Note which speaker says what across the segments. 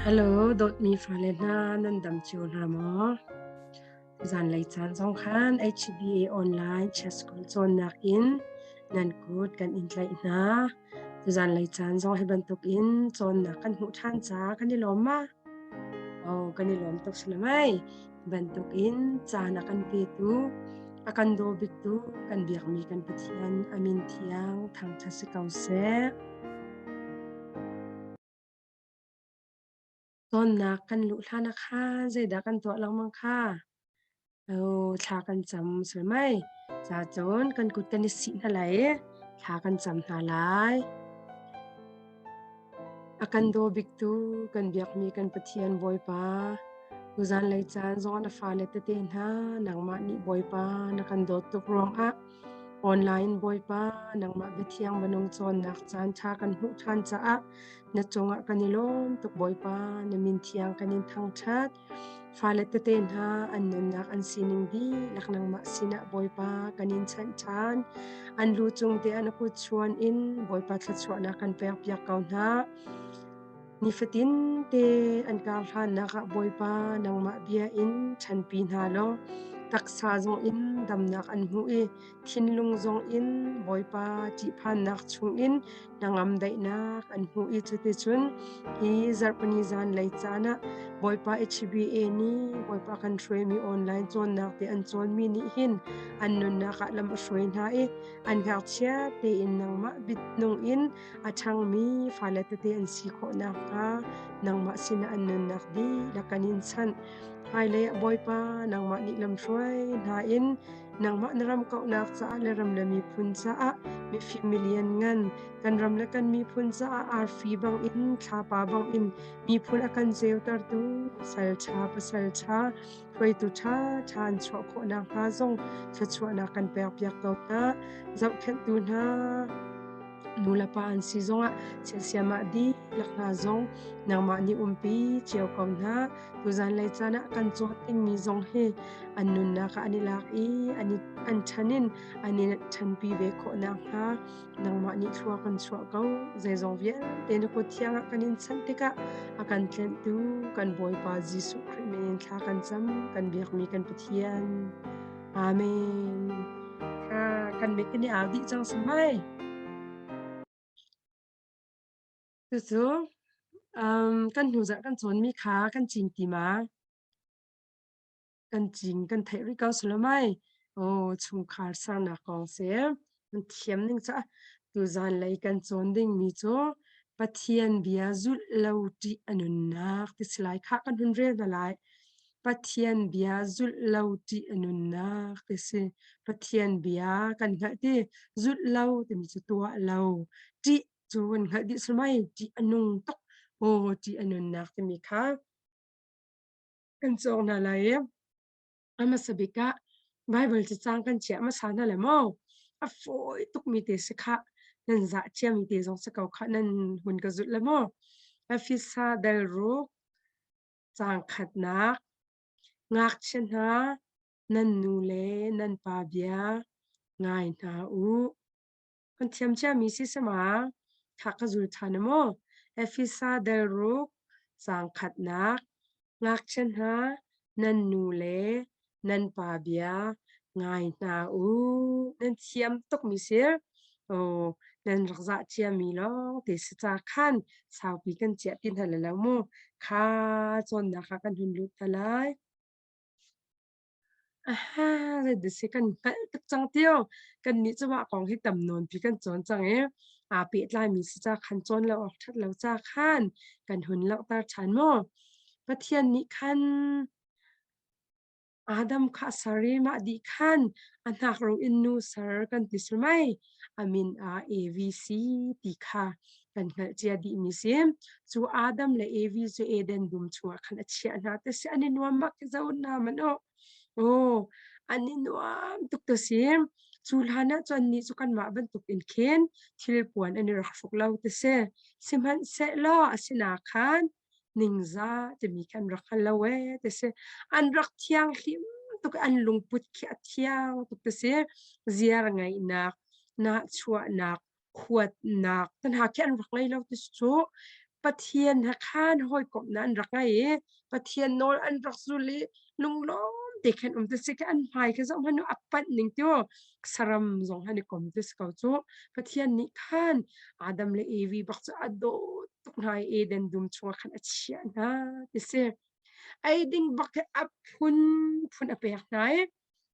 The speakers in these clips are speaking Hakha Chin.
Speaker 1: Hello, dawtmi fale hna, nan dam cio hna maw? Zanlei caan zong khan HBA online chess school cawnnak in nan kut kan in tlaih hna. Zanlei caan zong hi bantuk in cawnnak kan hmuh ṭhan ca kan i lawm ma? Oh, kan i lawm tuk salamai. Bantuk in caan a kan petu, a kan daw biktu kan biakmi kan Pathian amin thiang thangṭhat si ko seh. Cawnnak kan luh hlan ah khan zeidah kan tuah lengmang kha? Oh, thla kan cam mei. Ca cun kan kut kan i sih hna lai i thla kan cam hna lai. A kan daw biktu kan biakmi kan Pathian Bawipa, tuzan lei caan zong na fale tete hna nangmah nih Bawipa na kan dawt tuk ruangah Online Bawipa, nangmah biathiang minung cawnnak caan ṭha kan hmuh ṭhan caah na cungah kan i lawm tuk Bawipa, na min thiang kan in thangṭhat. Fale tete hna an nunnak an sining dihlak nangmah sinah Bawipa kan in chanh ṭhan. An lu cung te an kut chuan in Bawipa thluachuahnak kan pekpiak ko hna. Nifatin te an kar hlannak ah Bawipa nangmah bia in ṭhanpi hna law taksa zong in damnak an hmuh i thinlung zong in Bawipa ṭihphannak chungin hnangam daihnak an hmuh i cuticun hi zarhpini zan lei caan ah Bawipa HBA nih Bawipa kan hruaimi online cawnnak te an cawnmi nih hin an nunnak ah lam a hruai hna i an ngakchia tein nangmah bitnung in a ṭhangmi fale tete an si khawh nakhnga nangmah sinah an nunnak dihlak kan in chanh. Hmailei ah Bawipa nangmah nih lamhruai hna in nangmah na ram kauhnak caah le ram le miphun caah mifim milian ngan kan ram le kan miphun caah arfi bangin thlapa bangin miphun a kan ceutertu sal ṭha pasal ṭha hruaitu ṭha ṭha an chuah khawh nakhnga zong thluachuahnak kan pekpiak ko hna zohkhenhtu hna nulepa an si zongah chiasiam ah dihlak hna zong nangmah nih umpi cio ko hna tuzan lei caan ah kan cawn dingmi zong hi an nunnak ah an i lak i an i an ṭhan in an i ṭhanpi ve khawh nakhnga nangmah nih thlua kan chuah ko zeizong vialte na kut thiang ah kan in chanh tikah a kan tlenhtu kan Bawipa Jesuh Khrih min in thla kan cam kan biakmi kan Pathian Amen. Kha kan mit kan i au dih cang si mai. Cucu um, kan hnu zarh kan cawnmi kha kan cing ti ma? Kan cing kan theih rih ko salamai. Oh, chungkhar sernak kong si. Kan thiam ning ca tuzan lei kan cawn dingmi cu Pathian bia zulh lo ṭih a nunnak ti si lai kha kan hun rel hna lai. Pathian bia zulh lo ṭih a nunnak ti si. Pathian bia kan hngalh ti zulh lo timi cu tuah lo. Ṭih cu kan hngalh dih sumai ṭih a nung tuk. Aw ṭih a nunnak timi kha kan cawng hna lai i a hmasa bik ah Baibal cacang kan chiah hmasa hna le maw a fawi tukmi te si khah nan zah ciami te zong si ko khah nan hun ka zulh le maw Efesa dal ruk caang khatnak ngakchia hna nan nu le nan pa bia ngai hna u kan thiam ciami si sama tha ka zul ṭhan maw Efesa dal ruk caang khatnak ngakchia hna nan nu le nan pa bia ngai hna u nan thiam tukmi si oh nan rak zah ciami lawng te si ca khan saupi kan ciah ti hna lo mu kha cawnnak ah kan hun lut ta lai Aha, zeidah si kan hngalh tuk cang tio. Kannih cu mah kong hi tam nawnpi kan cawn cang i aa pehtlaimi si ca khan cawn lo awk ṭhat lo ca khan kan hun langhter ṭhan mu. Pathian nih khan Adam kha a ser i mah dih khan a hnakruh in nu ser kan ti si mei. A min ah AVC ti kha kan hngalh cia dihmi si. Cu Adam le Evi cu Eden dum chungah khan a chiah hna te si an i nuam bak khi zoh hna man aw. Aw, an i nuam tuk te si. Cu hlan ah cun nih cu kanmah bantuk in khin thil puan an i rak hruk lo te si. Sihmanhsehlaw asina khan ningzah timi kha an rak hngal lo ee ti si. An rak thianghlim tuk an lungput khi a thiang tuk ti si. Ziar ngeihnak, nahchuahnak, huatnak te hna khi an rak ngei lo ti cu. Pathian he khan hawikomhnak an rak ngei i Pathian nawl an rak zul i lunglawm te khan um ti si khi an hmai khi zoh hmanh u a panh ning ti saram zong han i kom ti si ko cu. Pathian nih khan Adam le Evi bak cu a dawt tuk hna i Eden dum chungah khan a chiah hna ti si. Ei ding bak hi a phunphun a pek hna i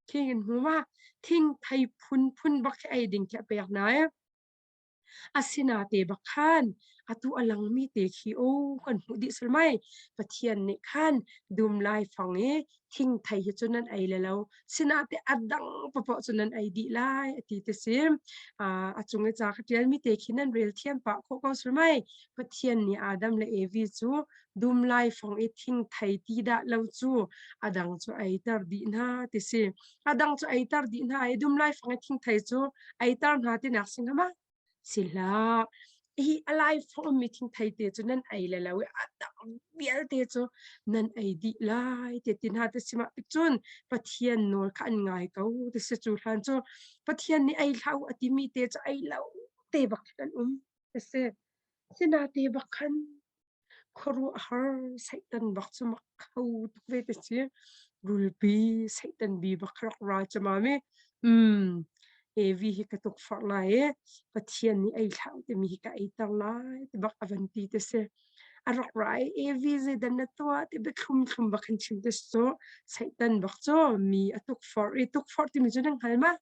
Speaker 1: thing in hmu ma thingthei phunphun bak khi ei ding khi a pek hna i Asinate bak khan atu a langmi te khi aw kan hmuh dih sul mai. Pathian nih khan dum laifang i thingthei hi cu nan ei le lo. Sinate a dang paoh cu nan ei dih lai a ti ti si. A cung i ca ka ṭialmi te khi nan rel thiam pah khawh ko sul mai. Pathian nih Adam le Evi cu dum laifang i thingthei ti dah lo cu a dang cu eiter dih hna ti si. A dang cu eiter dih hna i dum laifang i thingthei cu eiter hna tinak si hnga ma? Si hlah. Hi a laifang ummi thingthei te cu nan ei le lo i a dang vialte cu nan ei dih lai te ti hna te si mah tik cun Pathian nawl kha an ngai ko ti si cu hlan cu Pathian nih ei hlah u a timi te cu ei lo te bak kan um ti si. Sinate bak khan Khuaruahhar Satan bak cu mak kho tuk ve te si. Rulpi Satan bi bak rak ra camam i Evi hi ka tukforh lai i Pathian nih ei hlah u timi hi ka eiter lai ti bak a van ti te si. A rak ra i Evi zeidah na tuah ti biathlum thlum bak hin chim te si cu Satan bak cu mi a tukforh i tukforh timi cu nan hngal ma?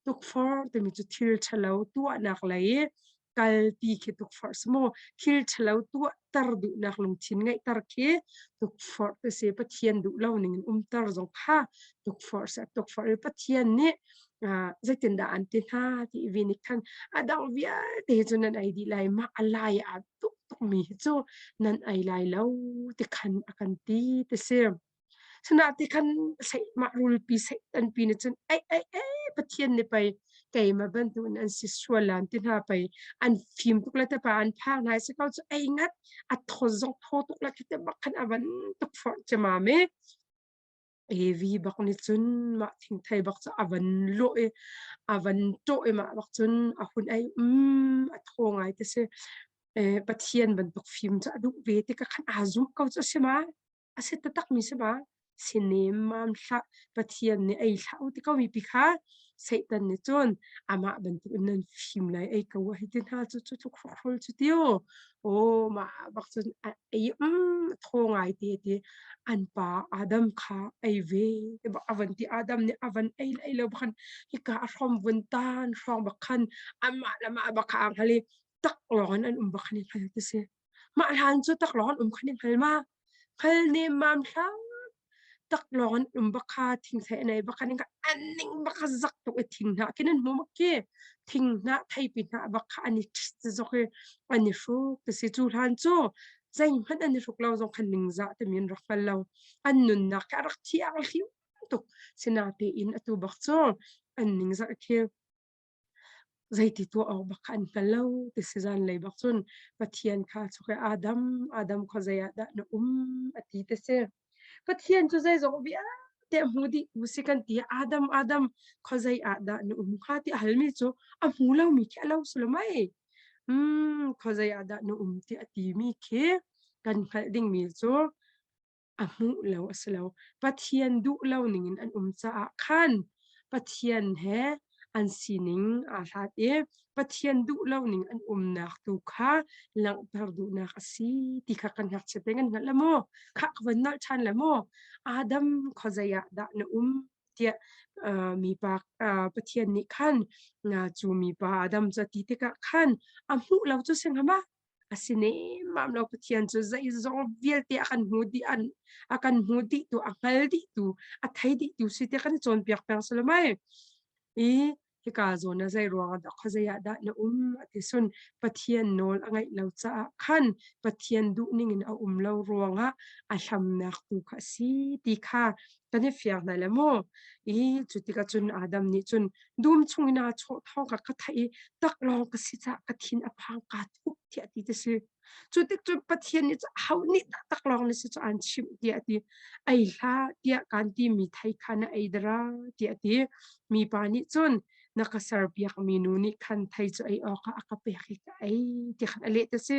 Speaker 1: Tukforh timi cu thil ṭhalo tuahnak lei i kalpi khi tukforh si mu. Thil ṭhalo tuahter duhnak lungthin ngeihter khi tukforh ti si. Pathian duh lo ning in umter zong kha tukforh si. Tukforh i Pathian nih zeitindah an ti hna ti i nih khan a dang vialte cu nan ei dih lai mah a lai aa tuk tukmi hi cu nan ei lai lo ti khan a kan ti ti si. Sinain khan mah rulpi Satan-pi nih cun ei ei ei Pathian nih pei keimah bantukin an si sual lan ti hna pei an fim tuk le tepa an phang hna si ko cu ei ngat a thaw zong thaw tuk le khite bak khan a van tukforh ciamam i Evi bak nih cun mah thingthei bak cu a van lawh i a van ṭawh i mah bak cun a hun ei a thaw ngai ti si. Pathian bantuk fim cu a duh ve tikah khan aa zumh ko cu a si ma. A si taktakmi si ma? Si nemmam hlah. Pathian nih ei hlah u ti ko mi pi kha Satan nih cun amah bantuk in nan fim lai ei ko hei ti hna cu cu tluk hrawkhrol cu ti u. Aw mah bak cun a ei thaw ngai te ti an pa Adam kha ei ve ti bak a van ti Adam nih a van ei le ei lo bak khan hika a hrom vun tan hrawng bak khan amah le mah bak kha aa hngal i tak lawng in an um bak khan i hngal ti si. Mah hlan cu taklawng an um khan i hngal ma? Hngal nemmam hlah. Taklawng an um bak kha thingthei an ei bak kha an ning bak kha zak tuk i thinghnah khin an hmu bak khi. Thinghnah theipi hnah bak kha an i ṭhit zok i an i hruk ti si. Cu hlan cu zeihmanh an i hruk lo zong khan ningzah timi an rak hngal lo. An nunnak kha a rak thianghlim tuk. Sinatein atu bak cu an ningzah khi Zeiti tuah awk bak kha an hngal lo ti si zanlei bak cun Pathian kha a chok i Adam, Adam khuazei ah dah na um a ti ti si. Pathian cu zeizong vialte a hmu dih tu si kan ti. Adam, Adam khuazei ah dah na um hnga ti a halmi cu a hmu lomi khi a lo si lo mei. Khuazei ah dah na um ti a timi khi kan hngalh dingmi cu a hmuh lo a si lo. Pathian duh lo ningin an um caah khan Pathian he an sining aa hlat i Pathian duh lo ning an umnak tu kha langhter duhnak a si ti kha kan ngakchia te kan hngalh le maw? Khah ka van nolh ṭhan le maw? Adam khuazei ah dah na um? tiah mipa Pathian nih khan cu mipa Adam cu a ti tikah khan a hmuh lo cu si hnga ma? A si nemmam lo Pathian cu zeizong vialte a kan hmu dih an a kan hmu dih tu a hngal dih tu a thei dih tu si te kan i cawnpiak peng si lo mai i hika zawn ah zei ruang ah dah khuazei ah dah na um a ti sun Pathian nawl a ngaih lo caah khan Pathian duh ning in a um lo ruangah a hlamnak tu kha a si ti kha kan i fiang hna le maw i cu tikah cun Adam nih cun dum chung in aa chawh thawng kha ka theih i taklawng ka si caah ka thin a phang kaa thup tiah a ti ti si. Cu tik cun Pathian nih cun aho nih dah taklawng na si cu aan chimh tiah a ti. Ei hlah tiah kaan timi thei kha na ei dara tiah a ti. Mipa nih cun Na ka serpiakmi nu nih khan thei cu ei awkah a ka pek i ka ei ti khan a leh ti si.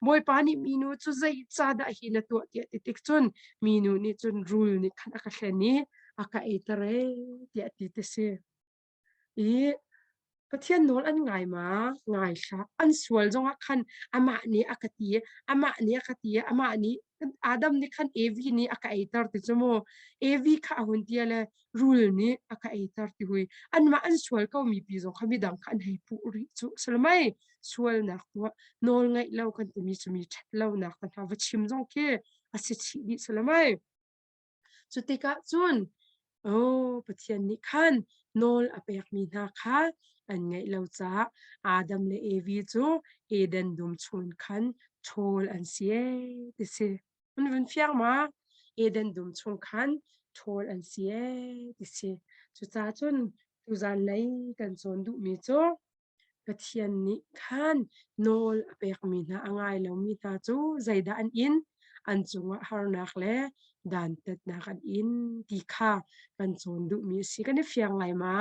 Speaker 1: Bawipa nih minu cu zeicahdah hi na tuah tiah ti tik cun minu nih cun rul nih khan a ka hlen i a ka eiter ee tiah ti ti si. I Pathian nawl an ngai ma? Ngai hlah. An sual zongah khan amah nih a ka ti, amah nih a ka ti, amah nih Adam nih khan Evi nih a ka eiter ti cu mu. Evi kha a hun ti le rul nih a ka eiter ti hui. Anmah an sual ko mi pi zong kha midang kha an hei puh rih cu. Salamai sualnak tuah nawl ngaih lo kan timi cu mi ṭhat lonak te hna va chim zong khi a si chih dih salamai. Cu tikah cun, aw Pathian nih khan nawl a pekmi hna kha an ngaih lo caah Adam le Evi cu Eden dum chung khan ṭhawl an si ee ti si. An vun fiang ma? Eden dum chung khan ṭhawl an si ee ti si. Cucaah cun tuzan lei kan cawn duhmi cu Pathian nih khan nawl a pekmi hna a ngai lomi hna cu zeidah an in? An cungah harnak le dantatnak an in ti kha kan cawn duhmi a si. Kan i fiang lai ma?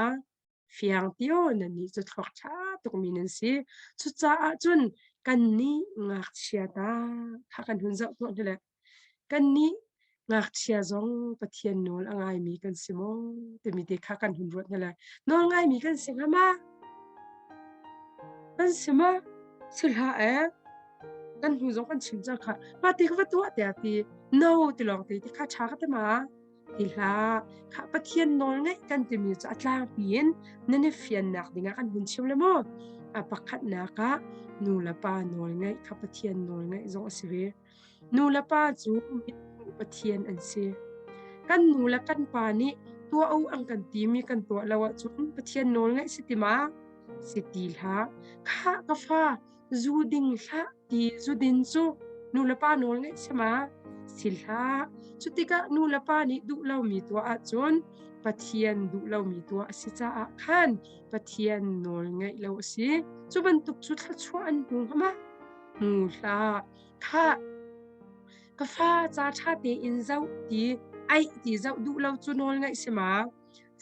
Speaker 1: Fiang ti aw nannih cu thluak ṭha tukmi nan si. Cucaah cun kannih ngakchia ta kha kan hun zoh tuah hna le Kannih ngakchia zong Pathian nawl a ngaimi kan si maw timi te kha kan hun ruat hna lai. Nawl ngaimi kan si hnga ma? Kan si ma? Si hlah eh. Kan hnu zong kan chim cang kha. Mah ti ka va tuah tiah ti no ti lawng te ti kha ṭha ka ti ma? Ti hlah. Kha Pathian nawl ngaih kan timi cu a tlangpi in nan i fiannak dingah kan hun chim le maw? A pakhatnak ah nu le pa nawl ngaih kha Pathian nawl ngaih zong a si ve. Nu le pa cu Pathian an si. Kan nu le kan pa nih tuah u an kan timi kan tuah lo ahcun Pathian nawl ngaih si ti ma? Si ti hlah. Khah ka fa, zu ding hlah ti zu din cu nu le pa nawl ngaih si ma? Si hlah. Cutikah nu le pa nih duh lomi tuah ahcun Pathian duh lomi tuah a si caah khan Pathian nawl ngaih lo a si. Cu bantuk cu thluachuah an hmu hnga ma? Hmu hlah. Khah, ka fa ca ṭha tein zoh ti aih ti zoh duh lo cu nawl ngaih si ma?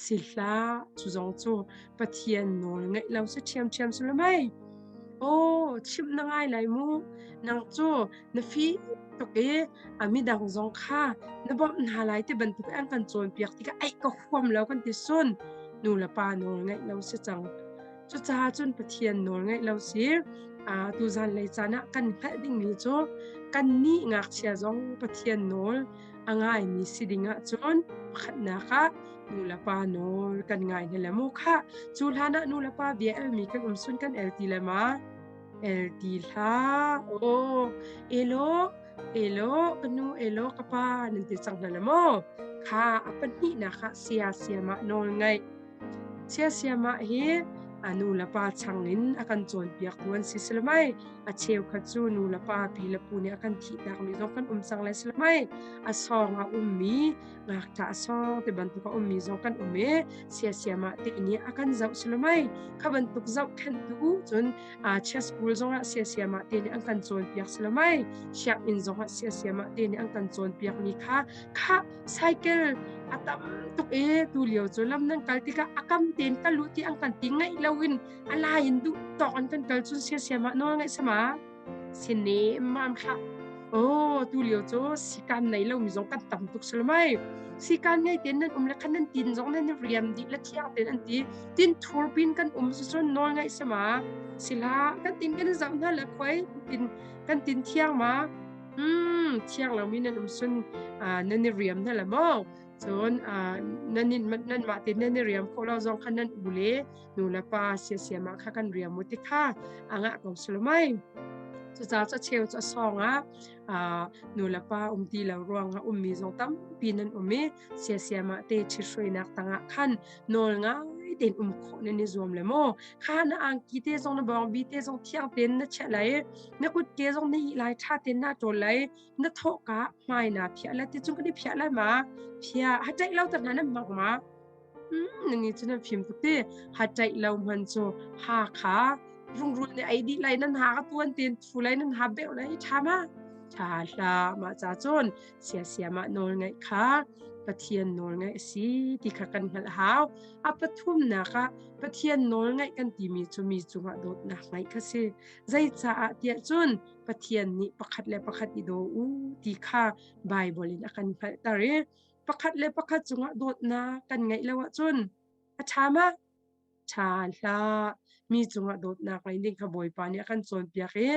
Speaker 1: Si hlah, cu zong cu Pathian nawl ngaih lo si ṭhiamṭhiam si lo mei. Aw, chimh na ngai lai mu. Nang cu na fi tuk i a midang zong kha na bawmh hna lai ti bantuk an kan cawnpiak tikah aih ka huam lo kan ti sun. Nu le pa nawl ngaih lo si cang. Cucaah cun Pathian nawl ngaih lo si tuzan lei caan ah kan hngalh dingmi cu kannih ngakchia zong Pathian nawl a ngaimi si ding ahcun pakhatnak ah nu le pa nawl kan ngai hna le mu khah. Cu hlan ah nu le pa bia elmi kan um sun kan el ti le ma? El ti hlah. Aw, elo, elo, ka nu, elo, ka pa nan ti cang hna le maw? Kha a pahnihnak ah sia siamah nawl ngaih. Siasiam ah hi a nu le pa chang in a kan cawnpiaktu an si silamai. A cheukhat cu nu le pa pi le pu nih a kan thihtakmi zong kan um cang lai silamai. A sawng a ummi, ngakṭah a sawng ti bantuk a ummi zong kan um i siasiam ah te nih a kan zoh silamai. Kha bantuk zohkhenhtu cun chia school zong ah siasiam ah te nih an kan cawnpiak silamai. Sianginn zong ah siasiam ah te nih an kan cawnpiakmi kha kha cycle a tam tuk e tu lio cu lam nan kal tikah a kam tein kal u ti an kan ti ngaih loin a lai in duh tawk an kan kal cun sia sia ma nawl ngaih sama sine mam thla oh tu lio cu sikan nei lo mi zong kan tam tuk sulmai sikan ngei ten nan um le khan nan tin zong nan riam dih le thiang ten an ti tin thur pin kan um su cun nawl ngaih sama sila kan tin kan zau hna le khoi tin kan tin thiang ma thiang lomi nan um sun nan i riam hna le maw? Cun nan in nan mah te nan i riam khawh lo zong kha nan u le nu le pa siasiam ah kha kan riam mu ti kha a ngah ko sulmai. Cucaah cu cheu cu a sawng ah nu le pa um ti lo ruangah ummi zong tampi nan um i siasiam ah te ṭhithruainak tangah khan nawl ngai tein um khawh nan i zuam le maw? Kha na angki te zong na bawngbi te zong thiang tein na chiah lai na kutke zong na ih lai ṭha tein na ṭawl lai na thawhka hmai na phiah lai ti cung kan i phiah lai ma phiah ha ṭaih lo ta hna nan hmang ma nani cu nan fim tuk ti ha ṭaih lo hman cu ha kha rungrul nih ei dih lai nan ha ka tuan ten thu lai nan ha beuh lai ṭha ma ṭha hla ma cha cun sia sia ma nawl ngaih kha Pathian nawl ngaih a si ti kha kan hngalh hau. A pathumnak ah Pathian nawl ngaih kan timi cu mi cungah dawtnak ngeih kha si. Zeicaah tiah cun Pathian nih pakhat le pakhat i daw u ti kha Baibal in a kan hngalhter i pakhat le pakhat cungah dawtnak kan ngeih lo ahcun a ṭha ma? Ṭha hlah. Mi cungah dawtnak ngei ding kha Bawipa nih a kan cawnpiak i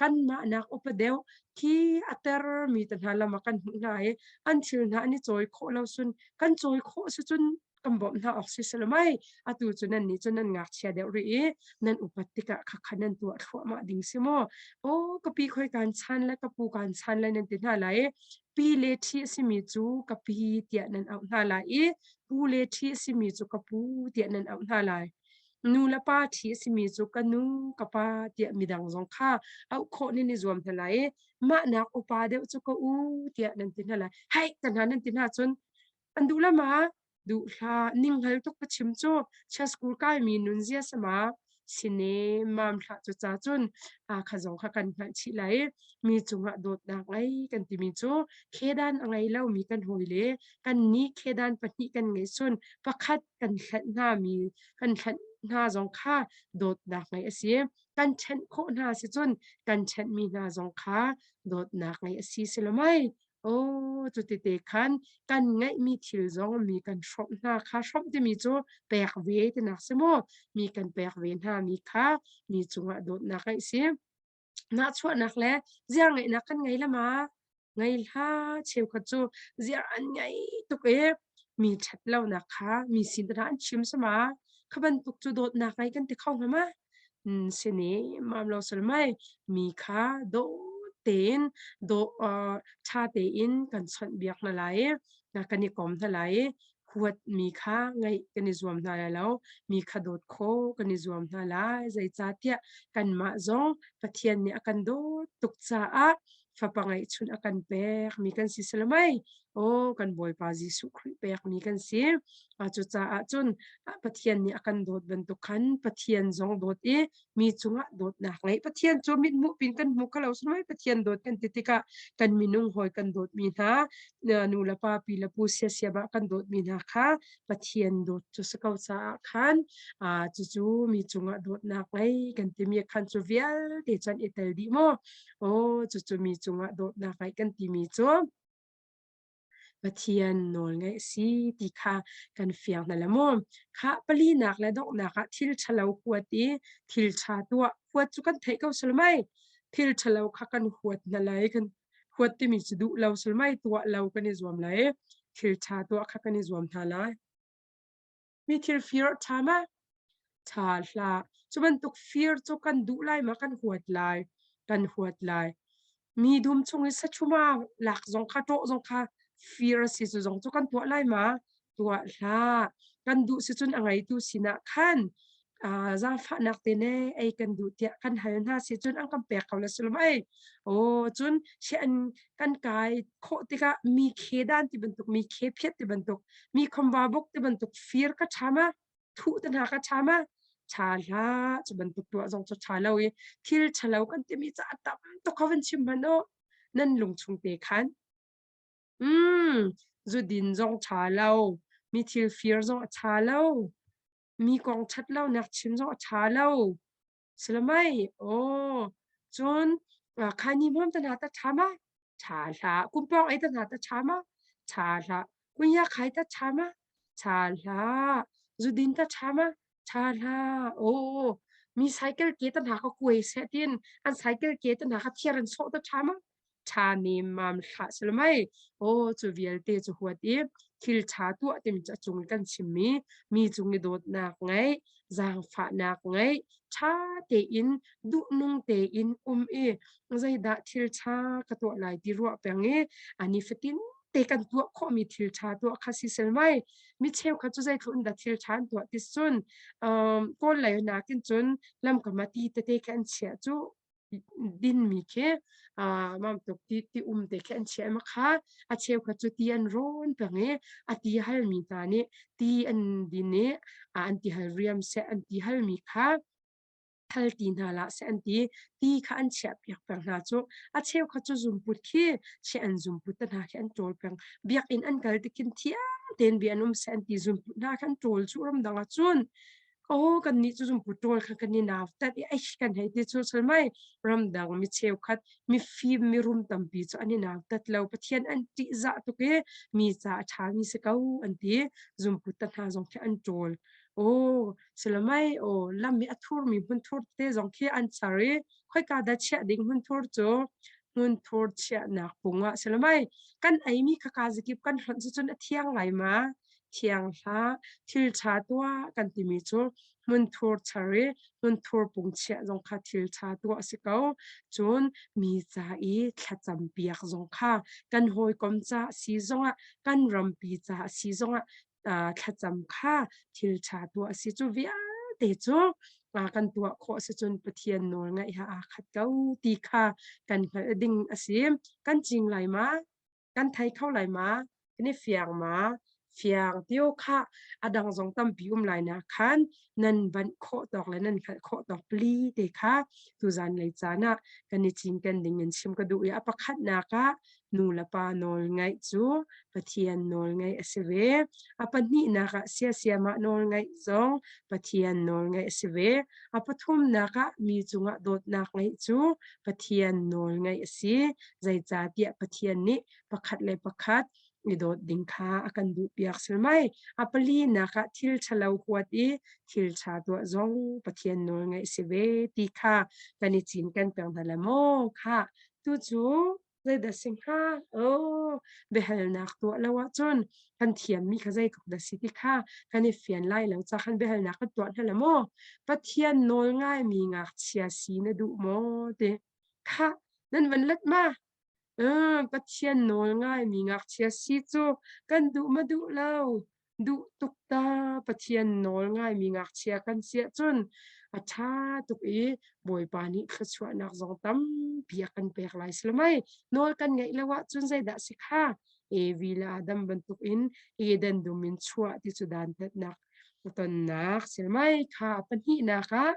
Speaker 1: kanmah nak upa deuh khi a termi te hna lam ah kan hmuh hna i an thil hna an i cawi khawh lo cun kan cawi khawh si cun kan bawmh hna awk si selo mei. Atu cu nan nih cun nan ngakchia deuh rih i nan upat tikah khakha nan tuah thluahmah ding si maw? Aw ka pi khoi kaan chan le ka pu kaan chan lai nan ti hna lai i pi le ṭhi a simi cu ka pi tiah nan auh hna lai i pu le ṭhi a simi cu ka pu tiah nan auh hna lai. Nu le pa ṭhi a simi cu ka nu, ka pa tiah midang zong kha auh khawh nan i zuam hna lai i mah nak upa deuh cu ka u tiah nan ti hna lai. Hei, ka hna nan ti hna cun an duh le ma? Duh hlah. Ninghngal tuk ka chim cu chia school kaimi nunzia sama sine mam hlah cu ca cun kha zong kha kan hngalh chih lai. Mi cungah dawtnak ngei kan timi cu khedan a ngei lomi kan hawi le kan nih khedan pahnih kan ngei cun pakhat kan hlanh hna mi kan hlanh hna zong kha dawtnak ngei a si. Kan ṭhenh khawh hna si cun kan ṭhenhmi hna zong kha dawtnak ngei a si si lo mei. Aw, cutite khan kan ngeihmi thil zong mi kan hrawmh hna kha hrawmh timi cu pek ve tinak si maw? Mi kan pek ve hna mi kha mi cungah dawtnak ngeih si. Nahchuahnak le ziar ngeihnak kan ngei la ma? Ngei hlah. Cheukhat cu ziar an ngei tuk i mi ṭhat lonak kha mi sin hna an chim sama. Kha bantuk cu dawtnak ngei kan ti kho hnga ma? Sini mam lo sul mai mi kha dawh tein dawh ṭha tein kan chawnh biak hna lai i kan i kom hna lai i huat mi kha ngaih kan i zuam hna lai lo, mi kha dawt khawh kan i zuam hna lai. Zeicahtiah kanmah zong Pathian nih a kan dawt tuk caah fapa ngeihchun a kan pek mi kan si salamai. Aw, kan Bawipa Jesuh Khrih pek mi kan si. Cucaah cun Pathian nih a kan dawt bantuk khan Pathian zong dawt i mi cungah dawtnak ngei. Pathian cu mithmuh pin kan hmu kho lo salamai. Pathian dawt kan ti tikah kan minung hawi kan dawt mi hna, nu le pa, pi le pu, sia sia bah kan dawt mi hna kha Pathian dawt cu si ko caah khan cucu mi cungah dawtnak ngei kan timi khan cu vialte cun i tel dih maw? Aw, cucu mi cungah dawtnak ngeih kan timi cu Pathian nawl ngaih a si ti kha kan fiang hna le maw? Khah palinak le donghnak ah thil ṭhalo huat i thil ṭha tuah. Huat cu kan theih ko sulmai. Thil ṭhalo kha kan huat hna lai. Kan huat timi cu duh lo sulmai tuah lo kan i zuam lai. Thil ṭha tuah kha kan i zuam hna lai. Mi thil fir a ṭha ma? Ṭha hlah. Cu bantuk fir cu kan duh lai ma kan huat lai? Kan huat lai. Mi dum chung i sachuma lak zong kha ṭawh zong kha fir a si cu zong cu kan tuah lai ma? Tuah hlah. Kan duh si cun a ngeitu sinah khan zaangfahnak te ne ei kan duh tiah kan hal hna si cun an kan pek ko le sullam ei. Aw, cun an kan kai khawh tikah mi khedan ti bantuk, mi khe phiat ti bantuk, mi khomva buk ti bantuk fir ka ṭha ma, thuh te hna ka ṭha ma, ṭha hlah. Cu bantuk tuah zong cu ṭha lo i thil ṭhalo kan timi ca tam tuk kha van chim hmanh u. Nan lung chung te khan zudin zong ṭha lo, mi thil fir zong a ṭha lo, mi kong ṭhat lonak chim zong a ṭha lo. Silamai, aw, cun khaini hmawm te hna ta ṭha ma? Ṭha hlah. Kumpawng ei te hna ta ṭha ma? Ṭha hlah. Kunya khai ta ṭha ma? Ṭha hlah. Zudin ta ṭha ma? Ṭha hlah. Aw, mi cycle ke te hna ka kuai seh tin an cycle ke te hna kha thiar in sawh ta ṭha ma? Ṭha nemmam hlah silamai. Aw, cu vialte cu huat i thil ṭha tuah timi cu a cung i kan chimmi mi cung i dawtnak ngeih, zaangfahnak ngeih, ṭha tein duhnung tein um i zeidah thil ṭha ka tuah lai ti ruah peng i a nifatin te kan tuah khawhmi thil ṭha tuah kha si sel mai. Mi cheukhat cu zeitluk in dah thil ṭha an tuah ti cun Kawl lei nakin cun lamkam ah ti tete khi an chiah cu dinmi khi mam tuk ti ti um te khi an chiah ma kha a cheukhat cu ti an rawn peng i a ti halmi hna nih ti an din i an ti hal riam seh an ti halmi kha Hal ti hna hlah seh an ti. Ti kha an chiahpiak peng hna cu. A cheukhat cu zunput khi chiah an zunput te hna khi an ṭawl peng. Biakinn an kal tikhin thiang tein bia an um seh an ti. Zunput hna kha an ṭawl cu ramdang ah cun. Aw kannih cu zunput ṭawl kha kan i nautat i ai kan hei ti cu mei. Ramdang mi cheukhat mifim mirum tampi cu an i nautat lo. Pathian an ṭihzah tuk i mi ca a ṭhami si ko an ti. Zunput te hna zong khi an ṭawl. Aw Silamai aw lam i a thurmi hmunthur tete zong khi an char i khoika dah chiah ding hmunthur cu hmunthur chiahnak pung ah silamai kan eimi kha ka zakip kan hlonh cucun a thiang lai ma? Thiang hlah. Thil ṭha tuah kan timi cu hmunthur char i hmunthur pung chiah zong kha thil ṭha tuah a si ko. Cun mi ca i thlacam piak zong kha kan hawikom ca a si zongah kan rampi ca a si zongah thlacam kha thil ṭha tuah a si. Cu vialte cu kan tuah khawh si cun Pathian nawl ngaih he aa khat ko ti kha kan hngalh ding a si. Kan cing lai ma? Kan thei kho lai ma? Kan i fiang ma? Fiang tio kha a dang zong tampi um lai na khan nan banh khawh tawk le nan hngalh khawh tawk pli te kha tuzan lei caan ah kan i cinken ding in chim ka duh i a pakhatnak ah nu le pa nawl ngaih cu Pathian nawl ngaih a si ve. A pahnihnak ah siasiamah nawl ngaih zong Pathian nawl ngaih a si ve. A pathumnak ah mi cungah dawtnak ngeih cu Pathian nawl ngaih a si. Zeicahtiah Pathian nih pakhat le pakhat i dawt ding kha a kan duhpiak silmai. A palinak ah thil ṭhalo huat i thil ṭha tuah zong Pathian nawl ngaih si ve ti kha kan i cinken peng hna le maw khah. Tucu zeidah si hnga? Oh, biahalnak tuah lo ahcun kan thiammi kha zeitluk dah si ti kha kan i fian lai lo ca khan biahalnak kan tuah hna la maw? Pathian nawl ngaimi ngakchia si na duh maw? Ti khah nan van let ma? Pathian nawl ngaimi ngakchia si cu kan duh ma duh lo? Duh tuk ta. Pathian nawl ngaimi ngakchia kan si ahcun a ṭha tuk i Bawipa nih thluachuahnak zong tampi a kan pek lai si lo mei. Nawl kan ngeih lo ahcun zeidah si kha? Evi le Adam bantukin Eden dum in chuah ti cu dantatnak tonnak si mei. Kha a pahnihnak ah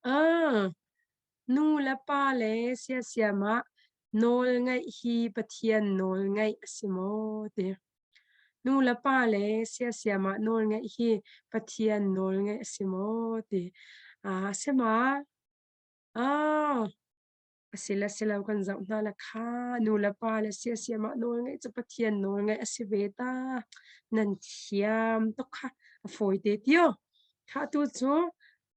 Speaker 1: Ah, nu le pa le siasiam ah nawl ngaih hi Pathian nawl ngaih a si maw ti. Nu le pa le siasiam ah nawl ngaih hi Pathian nawl ngaih a si maw ti. Ah, a si ma? Ah, A si le si lo kan zoh hna le kha nu le pa le siasiam ah nawl ngeih cu Pathian nawl ngeih a si ve ta. Nan thiam tuk kha a fawi te tio. Kha tu cu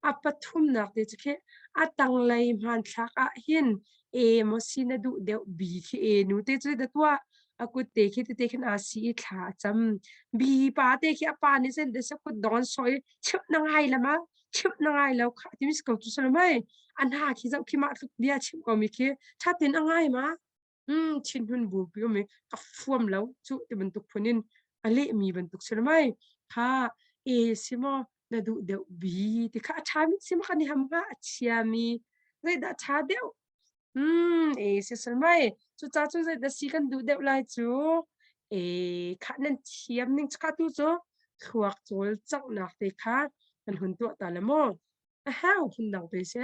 Speaker 1: a pathumnak te cu khi a tanglei hmanthlak ah hin e maw si na duh deuh B khi e nu te cu da tuah a kut te khi tete khin aa si i thla a cam. B pa te khi a pa nih sen de sa kut dong an sawh i chimh na ngai la ma chimh na ngai lo kha timi si ko cu salam ai an ha khi zoh khi mah tluk bia chimh ko mi khi tha tin a ngai ma chin hun bu pi mi ka fuam lo chu ti bantuk phun in a leh mi bantuk salam ai kha e simo na duh deuh bi ti kha a tha mi sim kha ni ham nga a chia mi zeidah tha deuh E si mai. Cuca cu zeidah si kan duh deuh lai cu? E khah nan thiam ning kha tu cu thluak cawlcanghnak te kha kan hun tuah ta le maw? A hau phun dang te si.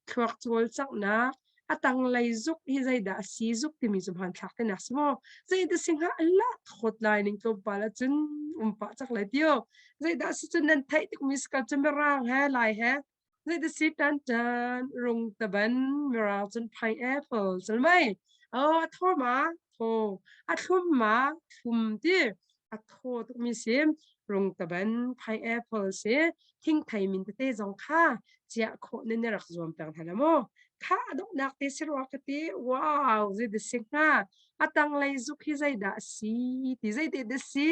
Speaker 1: Thluak cawlcanghnak a tanglei zuk hi zeidah a si zuk timi cu hmanthlak te nak si maw? Zeidah si hnga la thawt lai ning tlawmpal ahcun um pah cak lai tio. Zeidah si cun nan theih tuk mi si ko cu mirang he lai he Zei si tan tan rung taban mirang cun pineapple cun mei. Oh, a thaw ma? Thaw. A thlum ma? Thlum ti. A thaw tuk mi si. Rung taban pineapple si. Thingthei min tete zong kha chiah khawh nan rak zuam peng hna maw? Kha a donghnak te si rua ka ti. Wow, zei dah si hnga? A tanglei zuk hi zeidah a si? Ti zei te dah si?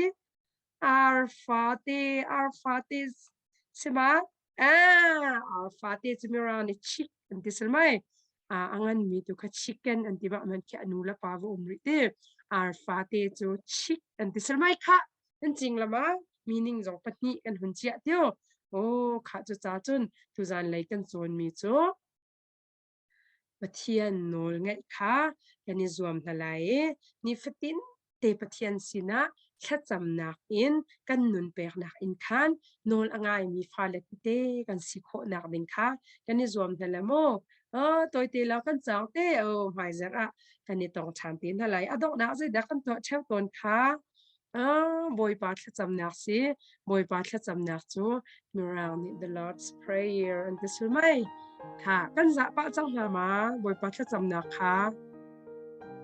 Speaker 1: Arfate, arfate si ma? Ah, arfate cu mirang nih chick an ti sal mai. A nganmi tu kha chicken an ti ma man khi a nu le pa va um rih ti. Arfate cu chick an ti sal mai kha. Nan cing lama meaning zong pahnih kan hun chiah tio. Oh, kha cu ca cun tuzan lei kan cawn mi cu Pathian nawl ngaih kha kan i zuam hna lai i nifatin te Pathian sinah Thlacamnak in kan nun peknak in khan nawl a ngaimi fale tete kan si khawhnak ding kha kan i zuam hna le maw? Tawite lawng kan cawng te o hmaizarh ah kan i tong ṭhan te hna lai. A donghnak zeidah kan tuah ṭheo tawn kha? Bawipa thlacamnak si. Bawipa thlacamnak cu Mirang nih the Lord's Prayer an ti sul mai. Kha kan zah pah cang hna ma Bawipa thlacamnak kha?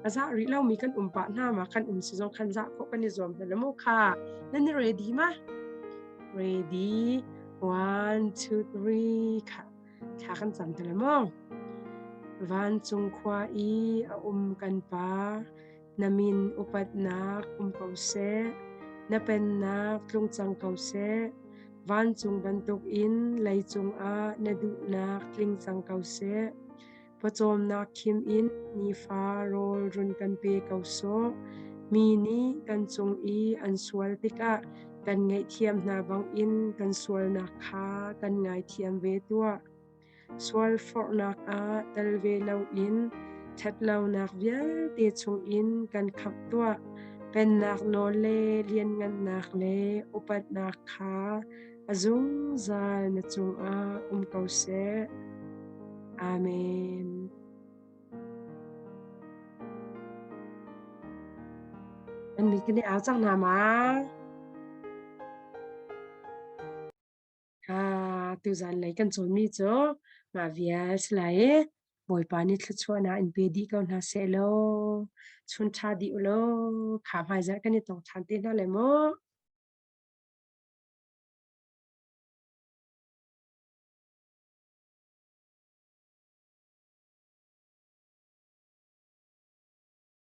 Speaker 1: A zah rih lomi kan um pah hna ma kan um si zong khan zah khawh kan i zuam hna mu kha. Nan i ready ma? Ready. One, two, three. Kha thla kan cam hna mu. Vancung khua i a um kan pa, na min upatnak um ko seh. Na pennak tlung cang ko seh. Vancung bantukin leicung ah na duhnak tling cang ko seh. Pawcawmnak khim in nifa rawl run kan pe ko sawh. Mi nih kan cung i an sual tikah kan ngaihthiam hna bangin kan sualnak kha kan ngaithiam ve tuah. Sualforhnak ah tel ve loin ṭhatlonak vialte chungin kan khamh tuah. Pennak nawl le lianngannak le upatnak kha a zungzal na cungah um ko seh. Amen. An mit kan i au cang hna ma? Ah, tuzan lei kan cawnmi cu mah vial si lai i Bawipa nih thluachuahnak in pe dih ko hna seh law chun ṭha dih u law kha hmaizarh kan i tong ṭhan te hna lai mu.